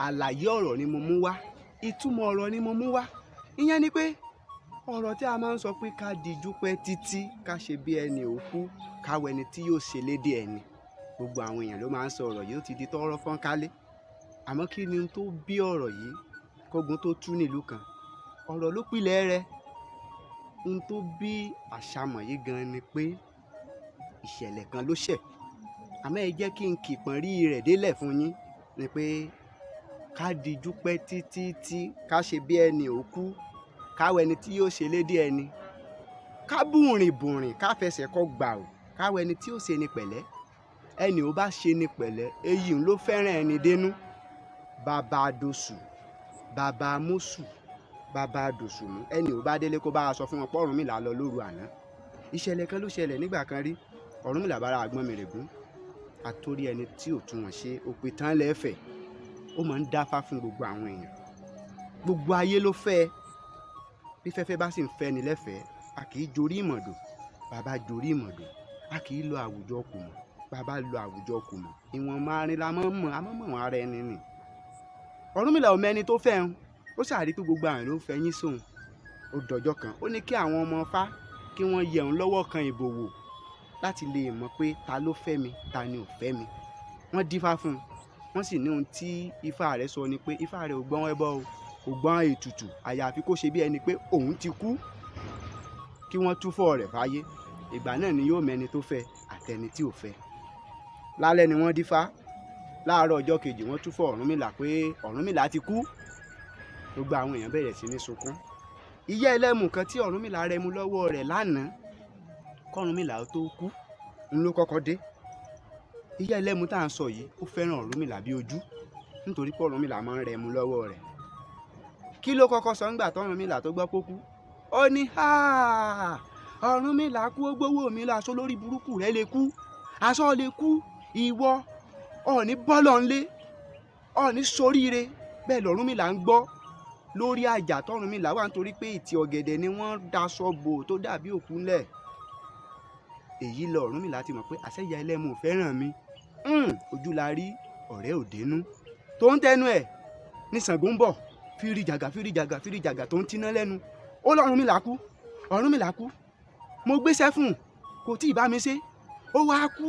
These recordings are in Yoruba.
Àlàyé ọ̀rọ̀ ni mo mú wá, ìtumọ̀ ọ̀rọ̀ ni mo mú wá. Ìyẹn ni pé ọ̀rọ̀ tí a máa ń sọ pé ká dijú pẹ́ títí, ká ṣe bí ẹni òkú, ká wọ ẹni tí yóò ṣe lédè ẹni. Gbogbo àwọn èèyàn ló máa ń sọ ọ̀rọ̀ yìí, ó ti di tọ́rọ́ fọ́n kálé. Àmọ́ kí ni ohun tó bí ọ̀rọ̀ yìí? Kógun tó tú nílùú kan, ọ̀rọ̀ ló pilẹ̀ rẹ̀. Ohun tó bí àṣàmọ̀ yìí gan ni pé ìṣẹ̀lẹ̀ kan ló ṣẹ̀. Àmọ́ ẹ jẹ́ kí n kìpọ̀n rí rẹ̀ délẹ̀ fún yín ni pé ká dijú pẹ́ títí tí ká ṣe bí ẹni òkú, ká wọ ẹni tí yóò ṣe lédè ẹni, ká bùrìn bùrìn, ká fẹsẹ̀ kọ gbà ò, ká wọ ẹni tí yóò ṣe ni pẹ̀lẹ́. Ẹni ò bá ṣe ni pẹ̀lẹ́, èyí ń ló fẹ́ràn ẹni dénú. Bàbá Dosù, bàbá Mosù, bàbá Dòsùnmú, ẹni ò bá délé kó bá a sọ fún wọn pé Ọ̀rúnmìlà lọ lóru àná. Ìṣẹ̀lẹ̀ kan ló ṣẹlẹ̀ nígbà kan rí. Ọ̀rúnmìlà bára Àgbọnnìrègún, àtorí ẹni tí ò tún wọn ṣe, òpìtàn lẹ́fẹ̀ẹ́. Ó máa ń dáfá fún gbogbo àwọn èèyàn. Gbogbo ayé ló fẹ́ ẹ. Bí fẹ́fẹ́ bá sì ń fẹ́ ni lẹ́fẹ̀ẹ́, a kì í jorí ìmọ̀dò. Bàbá jorí ìmọ̀dò, a kì í lọ àwùjọ kù mọ̀. Bàbá lọ àwùjọ kù mọ̀, ìwọ̀n máa rin la máa ń mọ̀, a máa ń mọ̀ wọ́n ara ẹni nì. Ọ̀rúnmìlà ò mẹ́ni tó fẹ́ ń. Ó ṣàrí pé gbogbo àwọn ló ń fẹ́ yín sóhun. Ó dọjọ́ kan, ó ní kí àwọn ọmọ Ifá kí wọ́n yẹ òun lọ́wọ́ kan ìbòwò láti lè mọ̀ pé ta ló fẹ́ mi, ta ni ò fẹ́ mi. Wọ́n dífá fún un. Wọ́n sì ní ohun tí ifá rẹ̀ sọ ni pé ifá rẹ̀ ò gbọ́n ẹbọ o, kò gbọ́n ètùtù, àyàfi kó ṣe bí ẹni pé òun ti kú, kí wọ́n túfọ̀ rẹ̀ fáyé. Ìgbà náà ni yóò mẹ́ni tó fẹ́ àtẹni tí ò fẹ́. Lálẹ́ ni wọ́n dífá. Láàárọ̀ ọjọ́ kejì wọ́n túfọ̀ Ọ̀rúnmìlà pé Ọ̀rúnmìlà ti kú. Gbogbo àwọn èèyàn bẹ̀rẹ̀ sí ní sunkún. Ìyá ẹlẹ́mu kan tí Ọ̀rúnmìlà rẹmu lọ́wọ́ rẹ̀ lánàá, k'Ọ̀rúnmìlà tó kú, ń ló kọ́kọ́ dé. Ìyá ẹlẹ́mu tá à ń sọ yìí, ó fẹ́ràn Ọ̀rúnmìlà bí ojú, nítorí pé Ọ̀rúnmìlà máa ń rẹmu lọ́wọ́ rẹ̀. Kí ló kọ́kọ́ sọ ńgbà t'Ọ̀rúnmìlà tó gbọ́ pé ó kú? Ó ní, "Háà! Ọ̀rúnmìlà kú, ó gbówó mi lọ, aṣọ lórí burúkú rẹ lè kú. Aṣọ lè kú, ìwọ, ò ní bọ́lọ̀ ńlé, ò ní soríire." Bẹ́ẹ̀ l'Ọ̀rúnmìlà ń gbọ́ lórí àjà t'Ọ̀rúnmìlà wà, nítorí pé ìtì ọ̀gẹ̀dẹ̀ ni wọ́n daṣọ bò tó dàbí òkú ńlẹ̀. Èyí lọ Ọ̀rúnmìlà ti mọ̀ pé àṣẹ ìyá ẹlẹ́mu ò fẹ́ràn mi. Ojú la rí, ọ̀rẹ́ ò dénú. Tó ń tẹnu ẹ̀ ní Ṣàngó ń bọ̀, fírí jàgà, fírí jàgà, fírí jàgà tó ń tiná lẹ́nu. Ó l'Ọ̀rúnmìlà kú, Ọ̀rúnmìlà kú. Mo gbéṣẹ́ fún un, kò tí ì bá mi ṣe. Ó wá kú.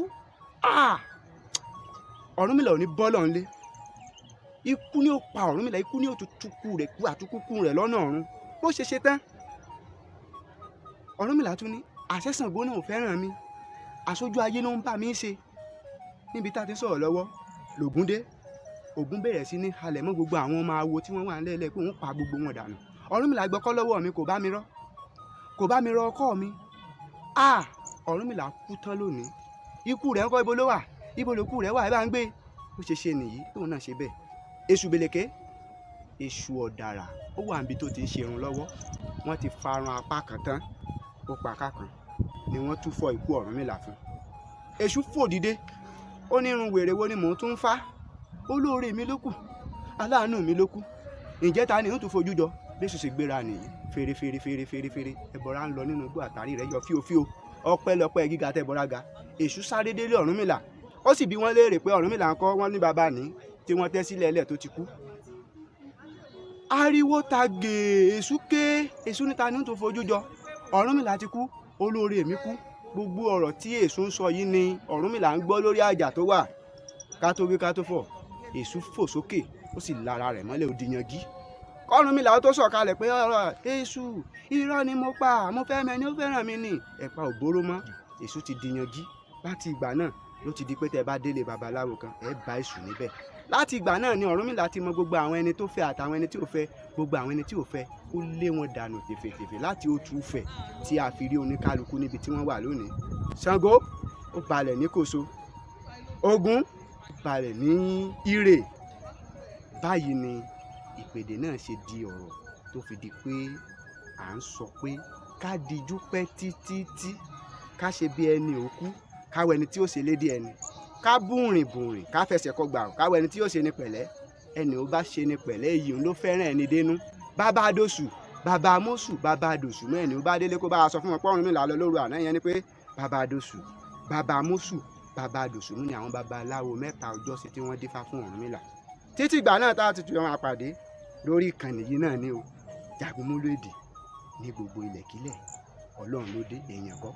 Ah! Ọ̀rúnmìlà ò ní bọ́lọ̀ ńlé. Ikú ni ó pa Ọ̀rúnmìlà, ikú ni ó tún túkú rẹ̀ kú àtúkúkú rẹ̀ lọ́nà ọ̀run. Bó ṣe ṣe tán, Ọ̀rúnmìlà tún ní àṣẹ Ṣàngó náà ò fẹ́ràn mi. Aṣojú ayé ló ń bá mi ṣe. Níbi tá a ti ń sọ̀rọ̀ lọ́wọ́, l'Ògún dé. Ògún bẹ̀rẹ̀ sí ní halẹ̀ mọ́ gbogbo àwọn ọmọ awo tí wọ́n wà nílẹ̀ pé òun pa gbogbo wọn dànù. Ọ̀rúnmìlà gbọ́kọ́ lọ́wọ́ mi, kò bá mi rọ́. Kò bá mi rọ ọkọ́ mi. Ah! Ọ̀rúnmìlà kú tán lónìí. Ikú rẹ̀ ńkọ́, ibo ló wà? Ibo lòkú rẹ̀ wà? Ẹ bá ń gbé. Ó ṣe ṣe nìyí, tóun náà ṣe bẹ́ẹ̀. Èṣù bèlèké, èṣù ọ̀dàrà, ó wà níbi tó ti ń ṣe irun lọ́wọ́. Wọ́n ti farun apá kan tán, ó pa apá kan ni wọ́n tún fọ́ ikú Ọ̀rúnmìlà fún. Èṣù fò dìde. Ó ní irun wèrè wo ni mò ń tún fá? Olóore mi ló kù, aláàánú mi ló kú. Ǹjẹ́ ta ni ń tún fojú jọ? Bí èṣù ṣe gbéra nìyí. Fèrè fèrè fèrè fèrè fèrè. Ẹbọra ń lọ nínú igbó, àtàrí rẹ̀ yọ fíofío. Ọpẹ́lọpẹ́ gíga tẹ́bọra ga. Èṣù sáré délé Ọ̀rúnmìlà. Ó sì bi wọ́n léèrè pé Ọ̀rúnmìlà ńkọ́? Wọ́n ní bàbá ní tí wọ́n tẹ́ sílẹ̀ ẹlẹ̀ tó ti kú. Ariwo ta gèè, èṣù ké. Èṣù ní ta ni ń tún fojú jọ? Ọ̀rúnmìlà ti kú, olóore mi kú. Gbogbo ọ̀rọ̀ tí èṣù ń sọ yìí ni Ọ̀rúnmìlà ń gbọ́ lórí àjà tó wà. Ká tó wí ká tó fọ̀, èṣù fò sókè, ó sì lara rẹ̀ mọ́lẹ̀, ó di yangi. K'Ọ̀rúnmìlà ó tó sọ̀kalẹ̀ pé ọ̀rọ̀ èṣù, irọ́ ni mo pa, mo fẹ́ mẹ́ni ó fẹ́ràn mi ni. Ẹ̀pa ò bóró mọ́, èṣù ti di yangi. Láti ìgbà náà ló ti di pé tẹ́ bá délé babaláwo kan, ẹ bá èṣù níbẹ̀. Láti ìgbà náà ni Ọ̀rúnmìlà ti mọ gbogbo àwọn ẹni tó fẹ́ àtàwọn ẹni tí ò fẹ́. Gbogbo àwọn ẹni tí ò fẹ́, ó lé wọn dànù tèfètèfè láti òtúfẹ̀ tí a fi rí oníkálukú níbi tí wọ́n wà lónìí. Ṣàngó ó balẹ̀ ní Kòso, Ògún balẹ̀ ní Ìrè. Báyìí ni ìpèdè náà ṣe di ọ̀rọ̀ tó fi di pé à ń sọ pé ká dijú pẹ́ títí tí, ká ṣe bí ẹni òkú, ká wọ ẹni tí ó ṣe lédè ẹni, ká bùrìn bùrìn, ká fẹsẹ̀ kọ gbà, ká wọ ẹni tí ó ṣe ní pẹ̀lẹ́. Ẹni ó bá ṣe ní pẹ̀lẹ́, èyí ń ló fẹ́ràn ẹni dénú. Bàbá Dosù, bàbá Mosù, bàbá Dòsù mọ́ ẹni ó bá délé kó bá a sọ fún wọn pé Ọ̀rúnmìlà lọ lóru àná. Yẹn ni pé bàbá Dosù, bàbá Mosù, bàbá Dòsù ní àwọn babaláwo mẹ́ta ọjọ́sí tí wọ́n dífá fún Ọ̀rúnmìlà. Títí ìgbà náà tá a ti tún máa pàdé lórí ìkànnì yìí náà ni o, Jagunmólú Èdè ní gbogbo ilẹ̀kílẹ̀. Ọlọ́run ló dé, èèyàn kọ́.